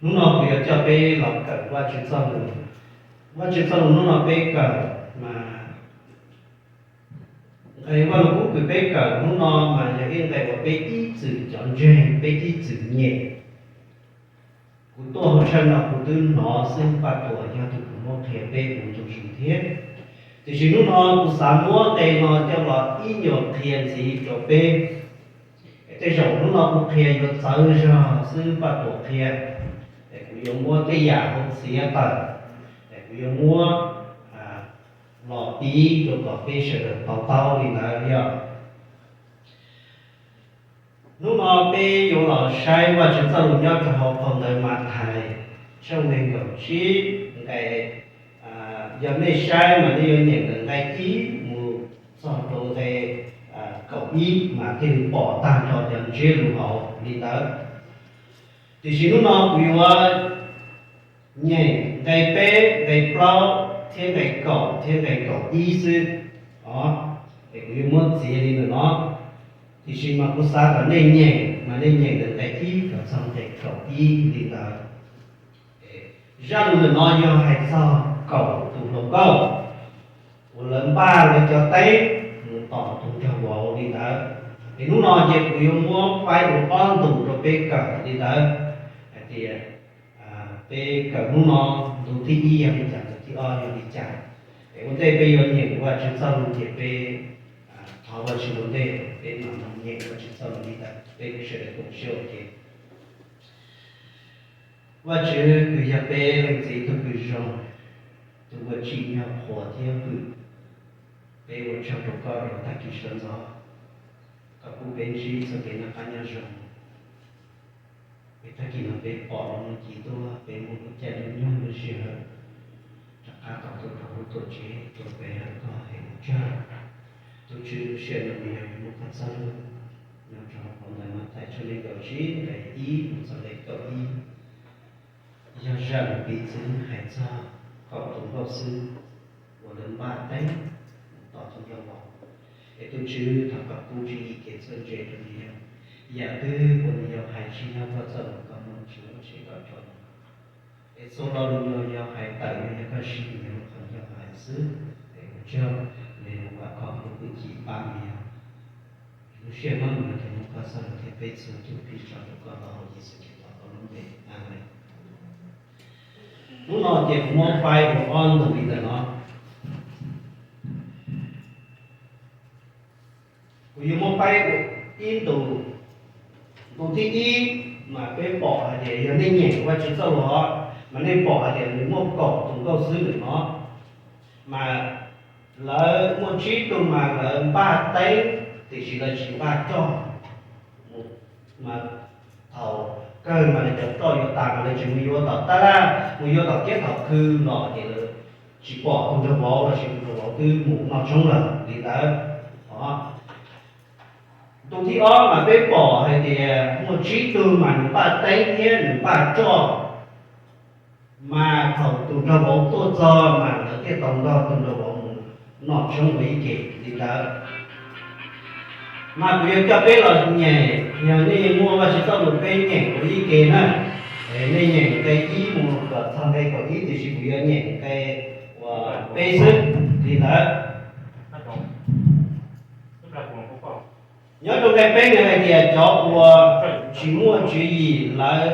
Hnub no kuv yuav coj peb los kawm Vajtswv txoj lus. Vajtswv txoj lus hnub no peb kawm mas nqe Vaj Lug Kub kws peb kawm hnub no mas yog ib nqe uas peb ib txwm cov ntseeg peb ib txwm nyeem. Kuv tuaj hauv tshaj no kuv twb hnov xwb, Paj Tuam yog tus kws muab qhia peb mus ntu zus thiab. Tiam sis hnub no kuv xav muab nqe no coj los ib nyuag qhia ntxiv rau peb. Tej zaum hnub no kuv qhia yuav txawv zog xwb, Paj Tuam qhia, es kuv yuav muab tej yam hauv txiav tawm, es kuv yuav muab los piv rau kom peb sawv daws to taub li ntawd yog. Hnub no peb yuav los saib Vajtswv txoj lus nyob rau hauv phau ntawv Mathais tshooj nees nkaum tsib nqe, yog nej saib mas nej yuav nyeem ntawm nqe ib mus txog rau nqe kaum ib mas thiaj li pom tag nrho cov ntsiab lus hauv li ntawd. Tiam sis hnub no kuv yuav nyeem nqe peb, nqe plaub thiab nqe kaum thiab nqe kaum ib xwb os. Es kuv yuav muab txiav li ntawm no, tiam sis mas kuv xav kom nej nyeem mas nej nyeem ntawm nqe ib kom txog nqe kaum ib li ntawd. Zaj lus ntawm no yog hais txog kaum tus hluas nkauj uas lawv npaj lawv cov teeb mus tom tus nraug vauv li ntawd. Es hnub no ces kuv yuav muab faib ua ob ntu rau peb kawm li ntawd, hais tias peb kawm hnub no ntu thib ib yog li cas, ntu thib ob yog li cas. Es ua ntej peb yuav nyeem Vajtswv txoj lus ces peb thov Vajtswv ua ntej peb mam nyeem Vajtswv txoj lus li ntawd, peb sawv daws koom siab ua ke. Vajtswv kws yog peb leej txiv tug kws zoo, tus uas tsim nyog qhuas thiab hwm, peb ua tsaug rau koj rau tag kis sawv ntxov, koj pub peb ntsib txoj kev noj qab nyob zoo. Es tag kis no peb pom lub ntuj ci tuaj, peb muaj lub caij lub nyoog lub sij hawm rov qab tau tuaj rau hauv tuam tsev tuaj pe hawm koj es ua tsaug. Tus Tswv, lub sij hawm no nws yog yuav muaj koj txoj lus nyob rau hauv phau ntawv Mathais tshooj nees nkaum tsib nqe ib mus txog nqe kaum ib. Yog zaj lus piv txwv hais txog kaum tus nkauj xwb uas lawv npaj teeb mus tom tus nkauj vauv. Es tus Tswv, thov koj pub tswv yim kev txawj ntse rau nws yau. Yam twg uas nws yau hais tsis yog koj txoj lus, koj muaj tsis muaj tsev kom rau nws. Es txhua lo lus nws yau hais tawm yog koj siv nws yau lub qhov ncauj hais xwb. Es ua tsaug, nws vam khom lub hwj chim pab nws yau. Lub sij hawm no nws yau tau muaj koj txoj lus thiab peb txhua tus pib tso rau koj los hauv Yexus Khetos koj lub npe. Amees. Hnub no ces kuv muab faib ua ob ntu li ntawm no. Kuv yuav muab faib ua ib ntu. Ntu thib ib mas peb pom hais tias yog nej nyeem Vajtswv txoj lus mas nej pom hais tias nws muaj kaum tus nkauj xwb ntawm no. Mas lawv muaj tsib tug mas lawv npaj teeb tiam sis lawv tsis npaj roj. Mas thaum kawg mas lawv cov roj yuav tas mas lawv tseem mus yuav tom tab laj, mus yuav tom kiab tom khw los ces lawv tsis pom tus nraug vauv los sis tus nraug vauv twb mus noj tshoob lawm li ntawd. Ntu thib ob mas peb pom hais tias muaj tsib tug mas nws npaj teeb thiab nws npaj roj. Mas thaum tus nraug vauv tuaj txog mas lawv thiaj tau nrog tus nraug vauv mus noj tshoob ua ib ke li ntawd. Mas kuv yuav coj peb los nyeem, yog nej muaj Vajtswv txoj lus peb nyeem ua ib ke na. Nej nyeem nqe ib mus kom txog nqe kaum ib, tiam sis kuv yuav nyeem nqe uas peb xwb li ntawd. Nyob rau nqe peb nws hais tias cov uas tsis muaj tswv yim lawv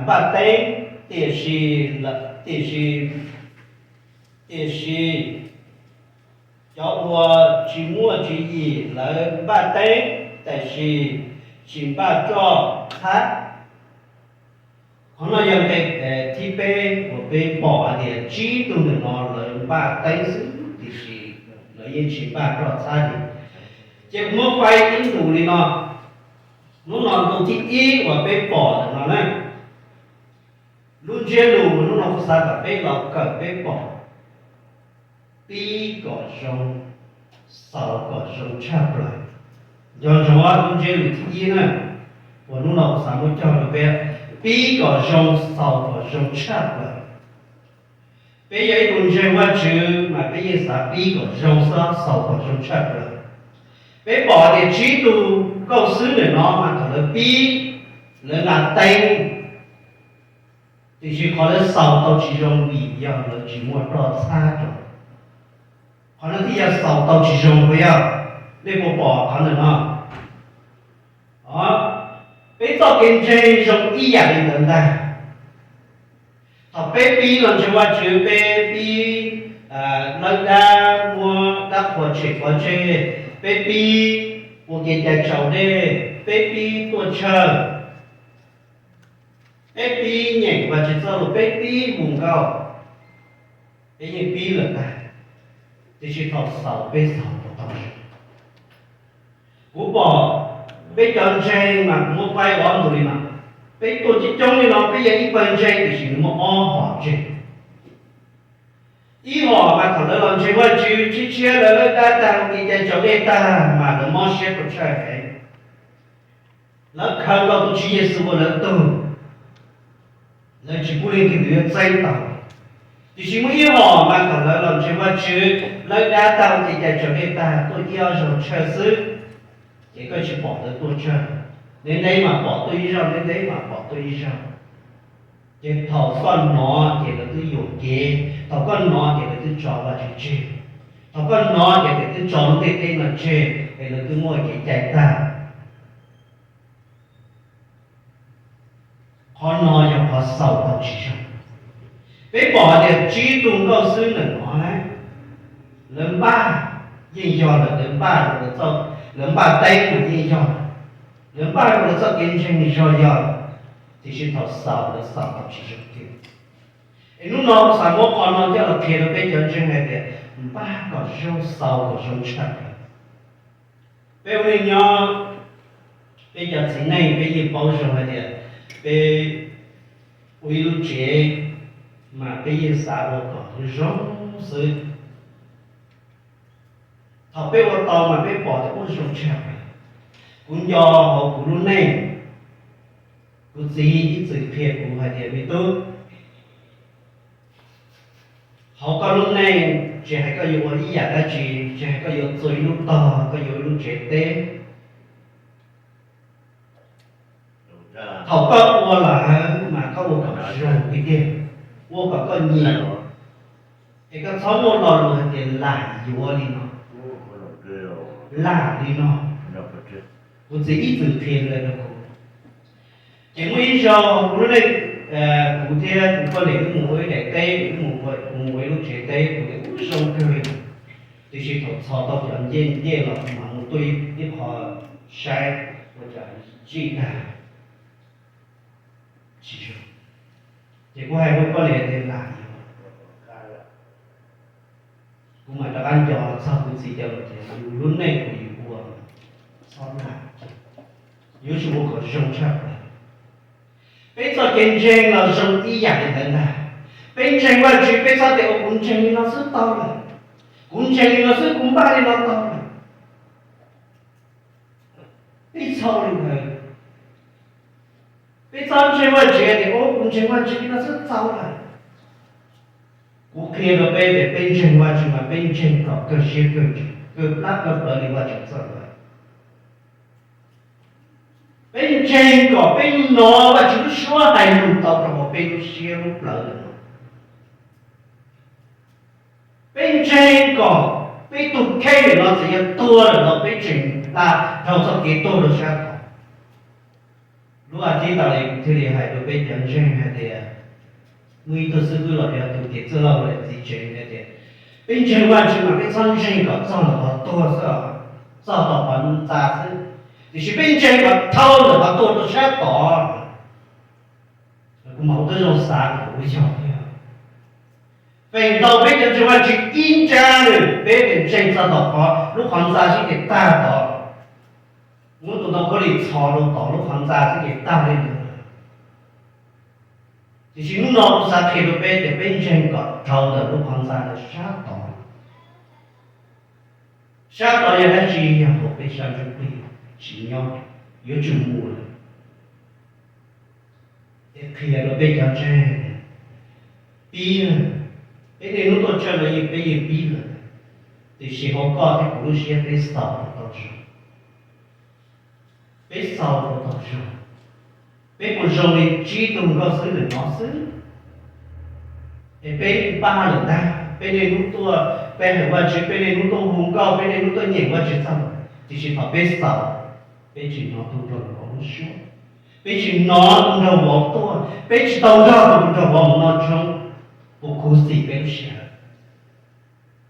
npaj teeb, tiam sis, tiam sis, tiam sis cov uas tsis muaj tswv yim lawv npaj teeb, tiam sis tsis npaj roj txhab. Qhov no yog nqe thib peb uas peb pom hais tias tsib tug ntawm no lawv npaj teeb xwb, tiam sis lawv yeej tsis npaj roj txhab li. Ces kuv muab faib ib ntu li no. Hnub no ntu thib ib uas peb pom ntawm no na, lub ntsiab lus uas hnub no kuv xav kom peb los kawm peb pom, pib kom zoo, xaus kom zoo tshaj plaws. Nco ntsoov lub ntsiab lus thib ib na, uas hnub no kuv xav muab cog rau peb, pib kom zoo, xaus kom zoo tshaj plaws. Peb yog ib tug ntseeg Vajtswv mas peb yeej xav pib kom zoo xwb, xaus kom zoo tshaj plaws. Peb pom tias tsib tug nkauj xwb ntawm no mas thaum lawv pib, lawv nqa teeb, Tiam sis qhov lawv xaus tau tsis zoo vim yog lawv tsis muaj roj txhab rau. Qhov no thiaj yog xaus tau tsis zoo puas yog? Nej puas pom qhov ntawm no? Os, peb txoj kev ntseeg zoo ib yam li ntawd ntag. Thaum peb pib los ntseeg Vajtswv, peb pib lawb dab, muab dab qhuas tshem pov tseg, peb pib ua kev cai tsaus dej, peb pib tuaj tsawg, peb pib nyeem Vajtswv txoj lus, peb pib mus nkauj, peb yeej pib lawm ntag. Tiam sis thaum xaus peb xaus puas tau zoo? Kuv pom peb cov ntseeg mas kuv muab faib ob ntu li no. Peb tuaj coob coob li no, peb yog ib pawg ntseeg tiam sis nws muaj ob hom ntseeg. Ib hom mas thaum lawv los ntseeg Vajtswv tshiab tshiab, lawv lawb dab tag, ua kev cai tsaus dej tag mas lawv mob siab rau tshaj heev. Lawv khaws tau tus Tswv Yexus ua lawv tug, lawv tsis pub leej twg yuav txeeb tau. Tiam sis muaj ib hom mas thaum lawv los ntseeg Vajtswv, lawb dab tag, ua kev cai tsaus dej tag, tuaj ib ob zaug tsawg xwb, ces koj tsis pom lawv tuaj tsawg. Ntev ntev mas pom tuaj ib zaug, ntev ntev mas pom tuaj ib zaug. Ces thaum koj hnov ces lawv twb yuam kev, thaum koj hnov ces lawv twb tso Vajtswv tseg, thaum koj hnov ces lawv twb tso lub ntiaj teb no tseg es lawv twb muaj kev cai tag. Qhov no yog qhov xaus tau tsis zoo. Peb pom hais tias tsib tug nkauj xwb ntawm no na, lawv npaj yeej yog lawm, lawv npaj, lawv npaj teeb mas yeej yog lawm, lawv npaj rau lawv txoj kev ntseeg zog yog lawm, tiam sis thaum xaus lawv xaus tau tsis zoo tiag. Es hnub no kuv xav muab qhov no coj los qhia rau peb cov ntseeg hais tias npaj kom zoo, xaus kom zoo tshaj plaws. Peb ua neej nyob, peb cov txiv neej peb yeej paub zoo hais tias peb ua ib lub tsev mas peb yeej xav ua kom zoo xwb. Thaum peb ua tau mas peb pom tias ua zoo tshaj plaws. Kuv nco hauv kuv lub neej, kuv txiv ib txwm qhia kuv hais tias, me tub, hauv koj lub neej, tsis hais koj yuav ua ib yam dab tsi, tsis hais koj yuav txua ib lub tog, koj yuav ua ib lub tsev teb, thaum koj ua lawm mas koj ua kom zoo tiag tiag, ua kom koj nyiam, es koj txhob muaj lo lus hais tias lam yuav li no, lam li no. Kuv txiv ib txwm qhia li rau kuv. Ces muaj ib zaug kuv lub neej, kuv thiab kuv poj niam wb mus ua ib daim teb, wb mus ua ib lub tsev teb, kuv tias ub zoo kawg li. Tiam sis thaum txhos tau cov ncej ncej los kuv mam mus tuaj ib qho saib ua cas zij tag, tsis zoo. Ces kuv hais rau poj niam tias lam yuav, kuv mam rov qab nco txog kuv txiv cov lus tias yus lub neej uas yus ua, txhob lam, yuav tsum ua kom zoo tshaj plaws. Peb txoj kev ntseeg los zoo ib yam li ntawd ntag. Peb ntseeg Vajtswv peb txhob tias ua kuv ntseeg li no xwb tau lawm, kuv ntseeg li no xwb, kuv npaj li no tau lawm. Peb txhob li ntawd. Peb txhob ntseeg Vajtswv tias ua kuv ntseeg Vajtswv li no xwb tau lawm. Kuv qhia rau peb tias peb ntseeg Vajtswv mas peb ntseeg kom kawg siab kawg ntsws, kawg plab kawg plawv li Vajtswv txoj lus. Peb ntseeg kom peb hnov Vajtswv lub suab hais lus tau rau hauv peb lub siab lub plawv lawm no. Peb ntseeg kom peb tus kheej ntawm no txawm yog tuag lawm los peb tseem hla dhau txoj kev tuag rau sab tod. Lub as thiv tas li kuv thiaj li hais rau peb cov ntseeg hais tias, muaj ib tug xib hwb los yog tus tim txwj laug los txiv tsev hais tias, peb ntseeg Vajtswv mas peb txhob ntseeg kom txog lawm qhov tuag xwb, txog tom qhov ntxa xwb, tiam sis peb ntseeg kom dhau lawm qhov tuag rau sab tod. Kuv mam ua tib zoo xav kom ua yog thiab. Feem ntau peb cov ntseeg Vajtswv ib nrab nws peb pem ntseeg txog tom qhov lub qhov ntxa sib ces tag tod, muab tus ntoo khaub lig txhos rau tom lub qhov ntxa sib ces tag li ntawd. Tiam sis hnub no kuv xav qhia rau peb tias peb ntseeg kom dhau ntawm lub qhov ntxa ntawd sab tod. Sab tod yog dab tsi? Yog hauv peb sab ntsuj plig tsis nyob, yuav tsum mus lawm. Es qhia rau peb cov ntseeg, pib, peb niaj hnub tuaj tsawg los yeej peb yeej pib lawm, tiam sis hauv koj thiab kuv lub siab peb xaus puas tau zoo? Peb xaus puas tau zoo? Peb puas zoo li tsib tug nkauj xwb ntawm no xwb? Es peb npaj lawm ntag, peb niaj hnub tuaj, peb hais Vajtswv, peb niaj hnub tuaj hu nkauj, peb niaj hnub tuaj nyeem Vajtswv txog, tiam sis thaum peb xaus, peb tsis hnov tus nraug vauv lub suab, peb tsis hnov tus nraug vauv tuaj, peb tsis tau nrog tus nraug vauv mus noj tshoob, puas khuv xim peb lub sij hawm?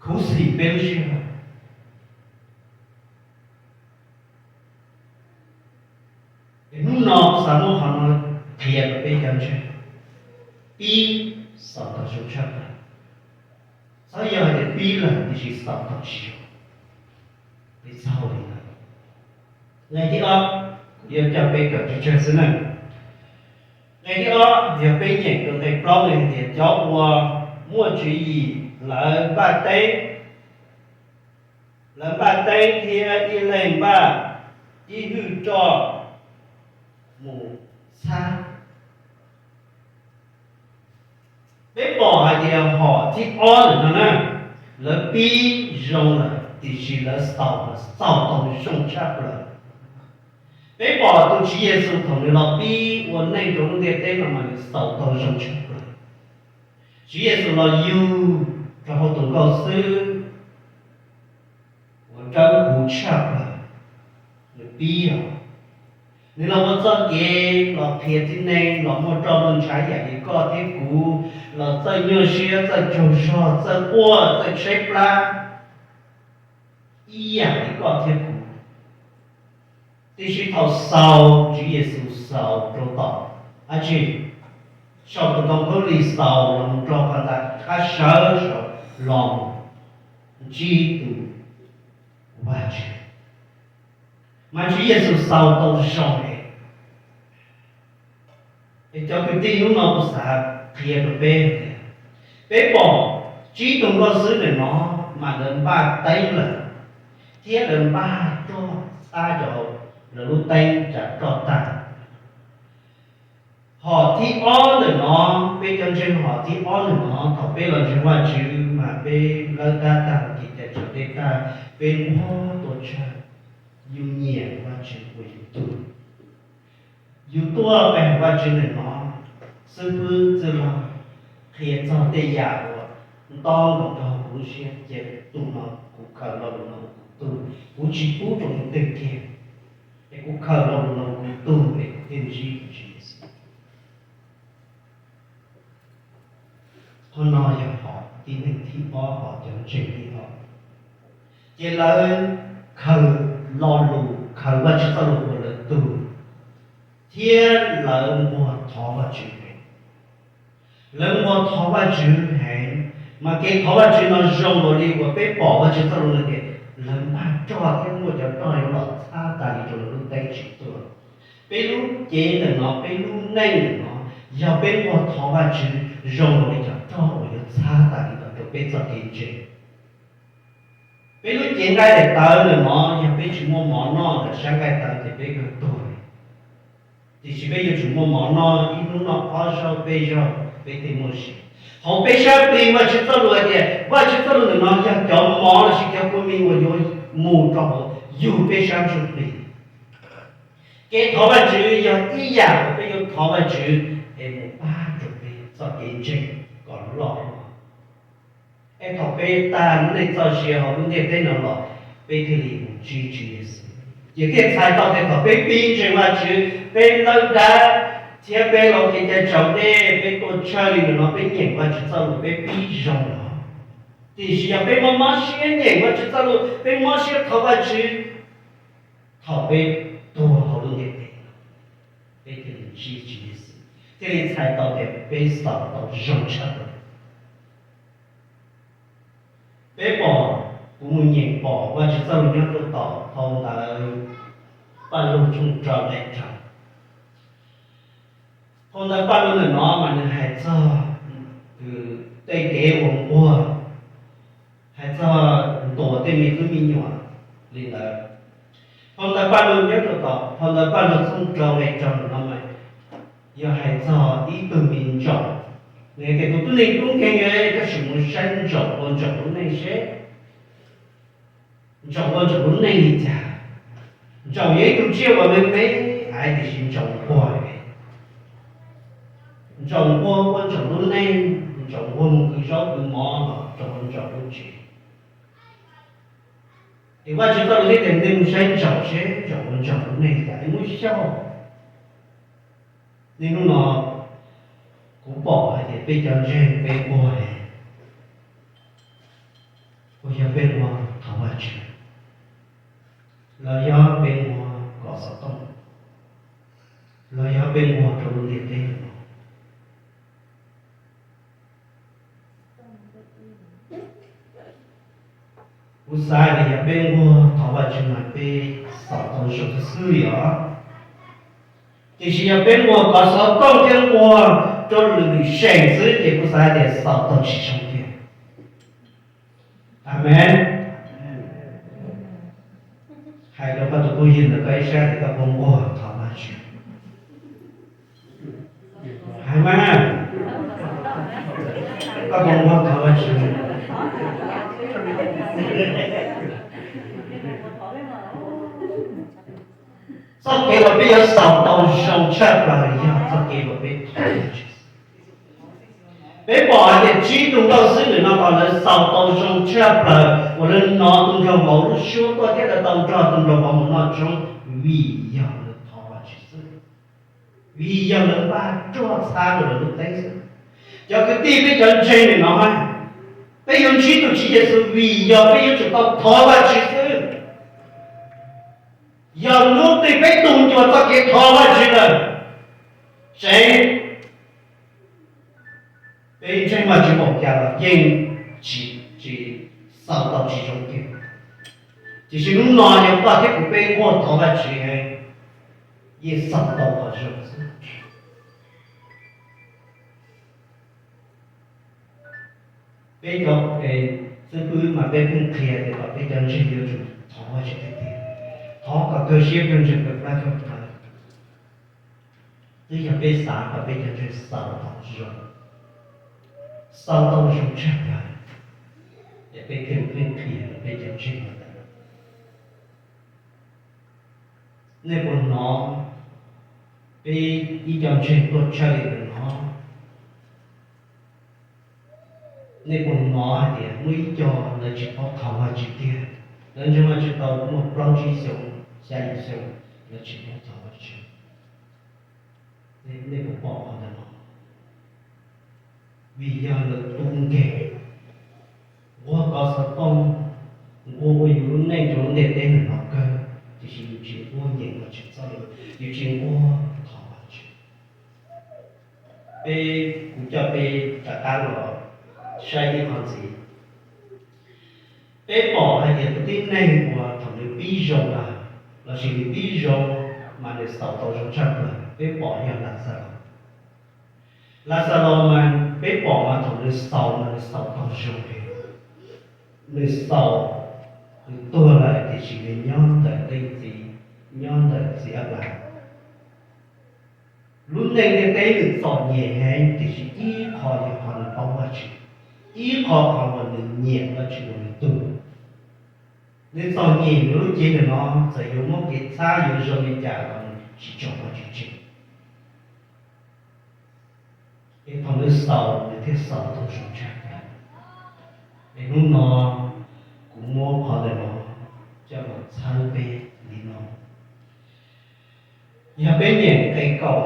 Khuv xim peb lub sij hawm. Es hnub no xav muab qhov no qhia rau peb cov ntseeg, pib xaus tau zoo tshaj plaws. Txhob yog hais tias pib lawm tiam sis xaus tau tsis zoo, peb txhaum li ntawd. Nqe thib ob, kuv yuav coj peb kawm tsawg tsawg xwb na. Nqe thib ob yog peb nyeem rau nqe plaub li hais tias cov uas muaj tswv yim lawv npaj teb, lawv npaj teb thiab ib leeg npaj ib hwj roj mus txhab. Peb pom hais tias hom thib ob ntawm no na, lawv pib zoo lawm tiam sis lawv xaus los xaus tau zoo tshaj plaws. Peb pom tus Tswv Yexus thaum nws los pib ua neej rau lub ntiaj teb no mas nws xaus tau zoo tshaj plaws. Tswv Yexus los yug rau hauv tus nkauj xwb uas dawb huv tshaj plaws, nws pib os. Nws los ua txoj kev, los qhia txiv neej, los muaj roj muaj ntsha yam li koj thiab kuv, los txawj nyuaj siab, txawj tsaug zog, txawj quaj, txawj tshaib plab, ib yam li koj thiab kuv. Tiam sis thaum xaus, Tswv Yexus xaus rau tom dab tsi? Saum tus ntoo khaub lig, xaus los mus rau qhov ntawd qab sawv saud los ntsib tus Vajtswv. Mas Tswv Yexus xaus tau zoo es, es cov kwv tij, hnub no kuv xav qhia rau peb tias, peb pom tsib tug nkauj xwb ntawm no mas lawv npaj teeb lawm, thiab lawv npaj roj txhab rau lawv lub teeb, tsam roj tag. Hom thib ob ntawm no, peb cov ntseeg hom thib ob ntawm no, thaum peb los ntseeg Vajtswv mas peb lawb dab tag, kev cai tsaus dej tag, peb muab tua tsawg, yus nyiam Vajtswv ua yus tug. Yus tuaj pe hawm Vajtswv ntawm no, xib fwb txwj laug qhia txog tej yam uas ntau nkaus rau hauv kuv lub siab, ces tus no kuv khaws lo lus no ua kuv tug, kuv tsis pub rau leej twg kiag, es kuv khaws lo lus no ua kuv tug es kuv thiaj li ntsib Tswv Yexus. Qhov no yog hom tib neeg thib ob, hom cov ntseeg thib ob. Ces lawv khaws lo lus, khaws Vajtswv txoj lus ua lawv tug, thiab lawv nquag thov Vajtswv heev. Lawv nquag thov Vajtswv heev, mas kev thov Vajtswv no zoo nkaus li uas peb pom Vajtswv txoj lus no tias lawv npaj roj thiab muaj cov roj yuav los txhab tas li rau lawv lub teeb tsis tuaj. Peb lub cev ntawm no, peb lub neej ntawm no, yog peb nquag thov Vajtswv zoo nkaus li cov roj uas yuav txhab tas li ntawd rau peb txoj kev ntseeg. Peb lub cev nqaij daim tawv ntawm no, yog peb tsis muaj mov noj ntawm sab nqaij tawv ces peb kawg tuag. Tiam sis peb yuav tsum muaj mov noj, ib hnub noj ob zaug peb zaug peb thiaj muaj sia. Hauv peb sab plig Vajtswv txoj lus hais tias Vajtswv txoj lus ntawm no yog cov mov lossis cov kua mis uas yuav mus rau hauv yug peb sab ntsuj plig. Kev thov Vajtswv yog ib yam uas peb yuav thov Vajtswv es mus pab rau peb txoj kev ntseeg kom loj hlob. Es thaum peb tag lub neej txoj sia hauv lub ntiaj teb no los, peb thiaj li mus ntsib Tswv Yexus. Ces thiaj txhais tau tias thaum peb pib ntseeg Vajtswv, peb lawb dab, thiab peb los kev cai tsaus dej, peb tuaj tshawj li ntawm no, peb nyeem Vajtswv txoj lus, peb pib zoo los. Tiam sis yog peb mob mob siab nyeem Vajtswv txoj lus, peb mob siab thov Vajtswv, thaum peb tuag hauv lub ntiaj teb, peb thiaj li ntsib Tswv Yexus, thiaj li txhais tau tias peb xaus tau zoo tshaj plaws. Peb pom, kuv mus nyeem pom Vajtswv txoj lus nyob rau tom phau ntawv Paj Lug tshooj rau nqe rau. Phau ntawv Paj Lug ntawm no mas nws hais txog tej kev uas nquag, hais txog ntuas tej me tub me nyuam li ntawd. Phau ntawv Paj Lug nyob rau tom phau ntawv Paj Lug tshooj rau nqe rau ntawm no mas yog hais txog ib tug me ntsaum, nws hais tias, tus tub neeg tub nkeeg, koj sim mus saib ntsaum ua ntsaum lub neej seb ntsaum ua ntsaum lub neej li cas. Ntsaum yog ib tug tsiaj uas me me aiv, tiam sis ntsaum nquag, ntsaum nquag ua ntsaum lub neej. ntsaum nquag mus kwv zaub kwv mov los rau hauv ntsaum lub tsev. Ces Vajtswv txoj lus thiaj tias nej mus saib ntsaum seb ntsaum puas ntsaum rau nej cas es muab xyaum. Niaj hnub no kuv pom hais tias peb cov ntseeg peb nquag, puas yog peb nquag thov Vajtswv, los yog peb nquag kov xov tooj, los yog peb nquag rau lub ntiaj teb no? Kuv xav tias yog peb nquag thov Vajtswv mas peb xaus tau zoo xwb xwb li os. Tiam sis yog peb nquag kov xov tooj thiab nquag rau lwm lwm seem xwb ces kuv xav tias xaus tau tsis zoo tiag. Amees. Hais rau koj tus phooj ywg ntawm koj ib sab tias koj puas nquag thov Vajtswv? Hais mas, koj puas nquag thov Vajtswv? Txoj kev uas peb yuav xaus tau zoo tshaj plaws yog txoj kev uas peb thov Vajtswv. Peb pom hais tias tsib tug nkauj xwb nim no kom lawv xaus tau zoo tshaj plaws uas lawv hnov tus nraug vauv lub suab tuaj thiab lawv tau nrog tus nraug vauv mus noj tshoob vim yog lawv thov Vajtswv xwb, vim yog lawv npaj roj txhab rau lawv lub teeb xwb. Cov kwv tij, peb cov ntseeg nim no, peb yuav ntsib tus Tswv Yexus vim yog peb yuav tsum tau thov Vajtswv xwb. Yog hnub twg peb tu ncua txoj kev thov Vajtswv lawm, tseev peb ntseeg Vajtswv npaum cas los yeej tsis, tsis xaus tau tsis zoo kiag. Tiam sis hnub no yog koj thiab kuv peb nquag thov Vajtswv heev, yeej xaus tau qhov zoo xwb. Peb cov xib hwb mas peb pheej qhia tias kom peb cov ntseeg yuav tsum thov Vajtswv tiag tiag, thov kom kawg siab kawg ntsws kawg plab kawg plawv. Twb yog peb xav kom peb cov ntseeg xaus tau zoo, xaus tau zoo tshaj plaws, es peb thiaj li qhia rau peb cov ntseeg no tias, nej puas hnov peb ib co ntseeg tuaj tshaj li ntawm no? Nej puas hnov hais tias muaj ib co lawv tsis paub thov Vajtswv tiag, lawv ntseeg Vajtswv tau muaj plaub tsib xyoos, xya yim xyoo, lawv tsis paub thov Vajtswv? Nej puas pom qhov ntawd no? Vim yog lawv tu nkeeg, nquag kov xov tooj, nquag ua yus lub neej rau lub ntiaj teb ntawm no kawg, tiam sis yus tsis nquag nyeem Vajtswv txoj lus, yus tsis nquag thov Vajtswv. Peb, kuv coj peb rov qab los saib ib qho ntxiv. Peb pom hais tias tus tib neeg uas thaum nws pib zoo lawm, lossis nws pib zoo mas nws xaus tau zoo tshaj plaws, peb pom yog Laxalaus. Laxalaus mas peb pom mas thaum nws xaus mas nws xaus tau zoo heev. Nws xaus, nws tuag lawm tiam sis nws nyob ntawm leej txiv, nyob ntawm txiv Anplahas. Lub neej ntiaj teb nws txom nyem heev tiam sis ib qho yog qhov nws paub Vajtswv, ib qho qhov uas nws nyiam Vajtswv uas nws tug. Nws txom nyem nws lub cev ntawm no, txawm yuav muab kev txhab yuav zoo li cas los nws tsis tso Vajtswv tseg. Es thaum nws xaus nws thiaj xaus tau zoo tshaj plaws. Es hnub no kuv muab qhov ntawm no coj los txhawb peb li no. Yog peb nyeem nqe kaum,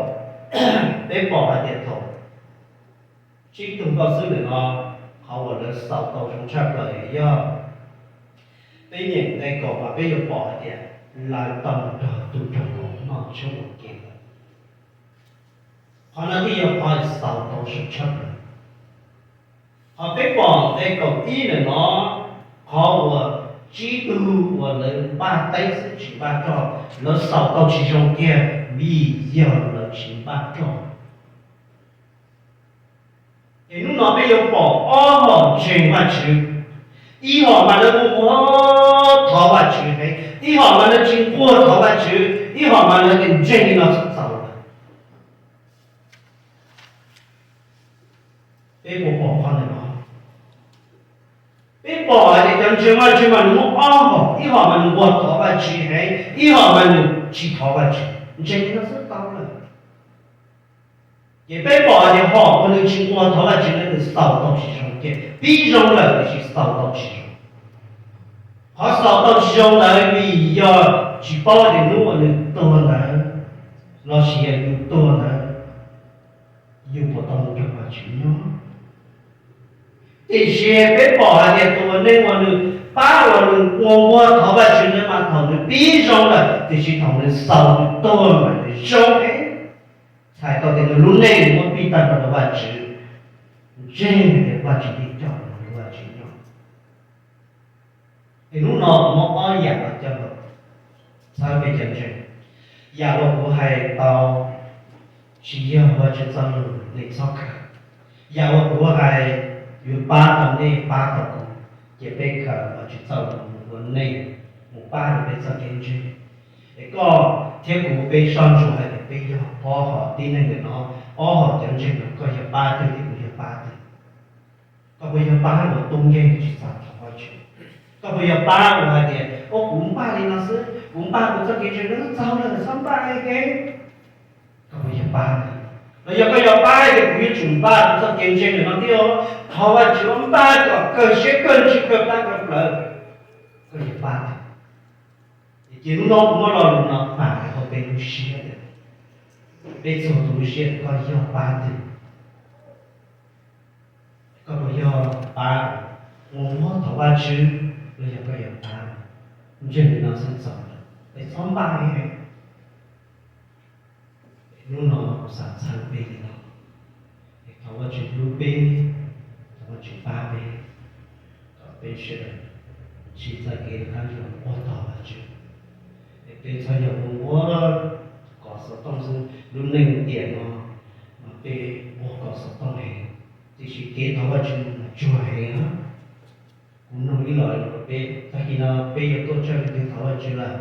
peb pom hais tias thaum tsib tug nkauj xwb ntawm no, qhov uas lawv xaus tau zoo tshaj plaws yog, peb nyeem nqe kaum mas peb yuav pom hais tias lawv tau nrog tus nraug vauv noj tshoob ua ke lawm. Qhov no thiaj yog qhov xaus tau zoo tshaj plaws. Qhov peb pom nqe kaum ib ntawm no, qhov uas tsib tug uas lawv npaj teeb xwb tsis npaj roj, lawv xaus tau tsis zoo kiag vim yog lawv tsis npaj roj. Es hnub no peb yuav pom ob hom ntseeg Vajtswv. Ib hom mas lawv nquag thov Vajtswv heev, ib hom mas lawv tsis nquag thov Vajtswv, ib hom mas lawv tias ntseeg li no txhaum txhaum lawm. Peb puas pom qhov ntawm no? Peb pom hais tias cov ntseeg Vajtswv mas nws muaj ob hom, ib hom mas nws nquag thov Vajtswv heev, ib hom mas nws tsis thov Vajtswv, ntseeg li no xwb tau lawm. Ces peb pom hais tias hom uas nws tsis nquag thov Vajtswv ne, nws xaus tau tsis zoo, ces pib zoo lawm tiam sis xaus tau tsis zoo. Qhov xaus tau tsis zoo ntawd vim yog tsis paub tias hnub uas nws tuag ntawd lossis yog yus tuag ntawd yus puas tau mus nrog Vajtswv nyob. Tiam sis peb pom hais tias tus uas neeg uas nws pab uas nws ua nquag thov Vajtswv ntawd mas thaum nws pib zoo lawm tiam sis thaum nws xaus nws tuag mas nws zoo heev, txhais tau tias nws lub neej muab pib tag nrho rau Vajtswv, ntseeg tias Vajtswv yeej coj nws nrog Vajtswv nyob. Es hnub no kuv muab ob yam los coj los txhawb peb cov ntseeg. Yam uas kuv hais tau tsis yog Vajtswv txoj lus, nej txhob khaws. Yam uas kuv hais yuav pab tau nej pab tau kuv, ces peb khaws Vajtswv txoj lus mus ua neej, mus pab rau peb txoj kev ntseeg. Es koj thiab kuv peb soj ntsuam hais tias peb yog ob hom tib neeg ntawm no, ob hom cov ntseeg no, koj yog pab twg thiab kuv yog pab twg? Koj puas yog pab uas tub nkeeg tsis xav thov Vajtswv? Koj puas yog pab uas hais tias, o, kuv npaj li no xwb, kuv npaj kuv txoj kev ntseeg no txaus lawm, txhob npaj li thiab? Koj puas yog pab ntawd? Los yog koj yog pab tias kuv yuav tsum npaj kuv txoj kev ntseeg no thiab, thov Vajtswv npaj kom kawg siab kawg ntsws kawg plab kawg plawv? Koj yog pab ntawd. Ces hnub no kuv muab lo lus no pam hauv peb lub siab, peb txhua tus lub siab, koj yog pab twg? Koj puas yog pab uas nquag thov Vajtswv, los yog koj yog pab ntseeg li no xwb txaus lawm, es txhob npaj li? Hnub no kuv xav txhawb peb li no, es thov Vajtswv hlub peb, thov Vajtswv pab peb, kom peb sawv daws ntsib txoj kev qab zoo nquag thov Vajtswv. Es peb txhob yog ua nquag kos xov tooj xwb, lub neej tiam no mas peb ua kos xov tooj heev, tiam sis kev thov Vajtswv mas tsuag heev. Kuv nug ib los rau peb, tag kis no peb yuav tuaj tsawg leej twg thov Vajtswv lawm?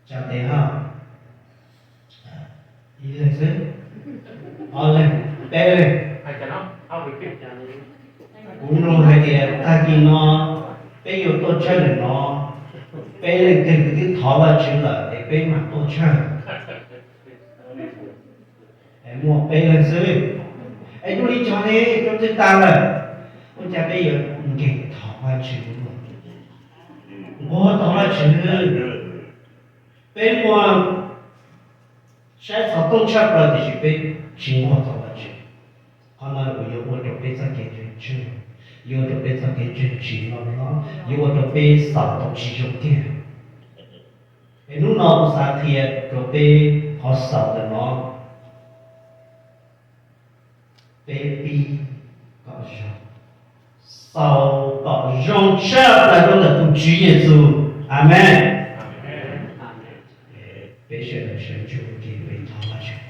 Tsa tes hab. Ib leeg xwb, ob leeg, peb leeg. Kuv nug hais tias tag kis no peb yuav tuaj tsawg ntawm no, peb leej twg twb thov Vajtswv lawm es peb mam tuaj tsawg? Muaj peb leeg xwb. Es dua li cas ne, rau twg tag lawm? Ua cas peb yuav nkees thov Vajtswv, nquag thov Vajtswv? Peb muaj saib xov tooj tshaj plaws tiam sis peb tsis nquag thov Vajtswv. Qhov no yuav ua rau peb txoj kev ntseeg tsawg, yuav ua rau peb txoj kev ntseeg tsis loj hlob, yuav ua rau peb xaus tau tsis zoo tiag. Es hnub no kuv xav qhia rau peb qhov xaus ntawm no, peb pib kom zoo, xaus kom zoo tshaj plaws rau ntawm tus Tswv Yexus. Amees. Peb sawv daws sawv ntsug ces peb thov Vajtswv.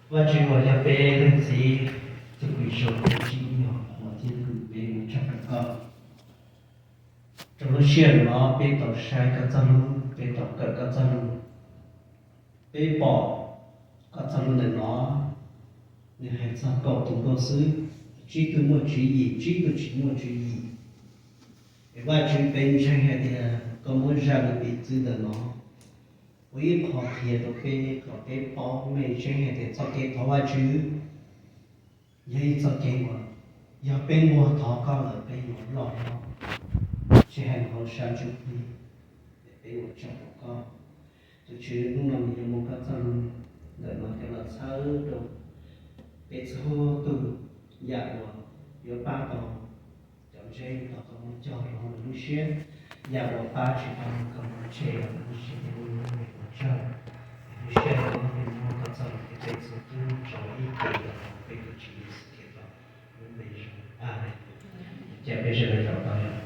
Vajtswv uas yog peb leej Txiv, tus kws zoo, tus tsim nyog, tus txib tus, peb mus tshaj kawm koj. Rau lub sij hawm no peb tau saib koj txoj lus, peb tau kawm koj txoj lus, peb pom koj txoj lus ntawm no nws hais txog kaum tus nkauj xwb, tsib tug muaj tswv yim, tsib tug tsis muaj tswv yim. Es Vajtswv, peb ntseeg hais tias koj muab zaj lus piv txwv ntawm no ua ib qho qhia rau peb kom peb paub meej tseeb hais tias txoj kev thov Vajtswv yog ib txoj kev uas yog peb nquag thov koj lawm peb yuav loj hlob, tsis hais hauv sab ntsuj plig, es peb ua tsaug rau koj. Tus Tswv, hnub no nws yuav muab koj txoj lus ntawm no coj los txhawb rau peb txhua tus, yam uas yuav pab tau cov ntseeg tau koj muab cog rau hauv lawv lub siab, yam uas pab tsis tau koj muab tshem lawv lub siab, ces ua hnub ua tsaug. Lub sij hawm no peb muab koj txoj lus thiab peb txhua tus tso ib tug rau hauv peb tus Tswv Yexus Khetos lub npe zoo. Amees. Cia peb sawv daws zaum tau yom.